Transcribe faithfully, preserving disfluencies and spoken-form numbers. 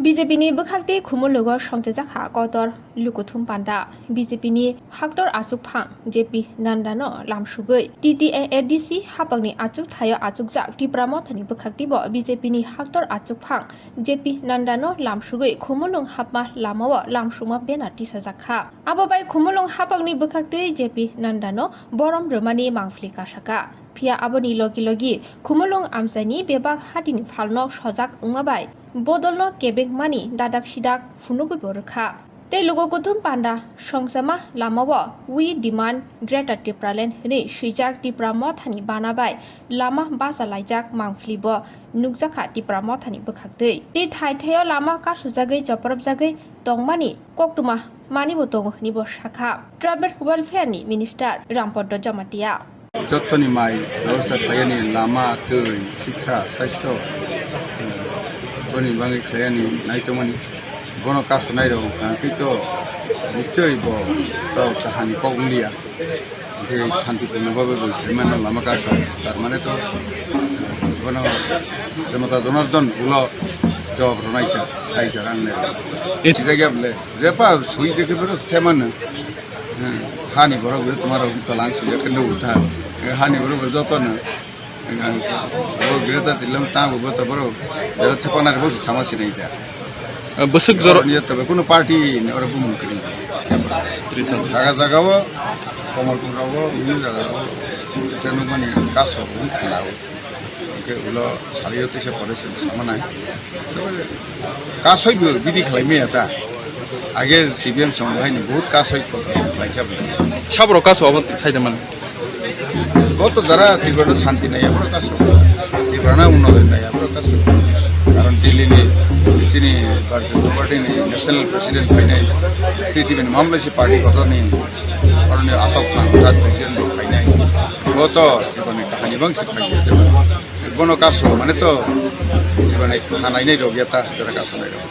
B J P ni bwkhaktwi Khumulwngo songchajak ha kotor lukuthum panda. B J P ni haktor achukphang J P Nadda no lamsugwi T T A A D C hapangni achuk thaio achukjak Tipra Mothani bwkhaktwi bo B J P ni haktor achukphang J P Nadda no lamsugwi Khumulwng hapma lamao lamsukma banner tisajak kha. Abo bai Khumulwng hapangni bwkhaktwi J P Nadda no borom rwmani mangpili kasaka. Phiya aboni logi logi Khumulwng amchaini bebak hatini phalno sojak wngma bai bodolno kebengmani dadak sidak phunugwi bo rwkha. Tei lugo kuthum panda songchama lamao We Demand Greater Tipraland hwnwi swijak Tipra Mothani bana bai lama bacha laijak mangpili bo nukjakha Tipra Mothani bwkhaktwi. Tei thai thaio lama kasujagwi chopropjagwi tongmani koktwma manibo tongo hwnwi bo sakha Tribal Welfare ni Minister Rampaddo Jamatia. Jottoni mai bebostha khlaiyani lama, twi, sikha, sasthyo, eh, boni bagwi khlaiyani naitongmani. Bono kasu nairok hwnkha khe to nichoi bo to kahani kok wngya. Hwnkhe santipurno bhabe bo khaimano lama kasu, tar mane to bono Demota Jonardon ulo jawab rwnai kha, hai jora wngnai. Sijak ya bole, jepa sui je khe bono themano. Hmm, hani borok bo tomorok tolang sui je khe nugwi tha. Hani borok bo jotono. Bo Greater Tipraland tamo bo to borok jara thepanari bo sama sinai da. Bwswk jora. Niya to kuno party ni oro bumung kiri. Trisal. Jaga jaga o, Kamalpur o, bini jaga o, teno mani kaso bini khana o. Ke ulo sariyo tisa pore se sama nai. Kasoi bo bidi khlai maya ta. Age C P M song bahai ni bahut kasoi khlai kha bo. Sabro kaso abo sai da man. Boto jara Tiprano santi nai abro kaso. Tiprano unnoti nai abro kaso. Karon Delhi ni chini Bharatiya Janata Party ni national president phainai. Prithibini mamlesi party kotor ni. Oroni asok nang president rok phainai. Boto Tiprani kahani bangsi phainai. Bono kaso mane to Tiprani khanainai rok ya ta jara kaso nai rok.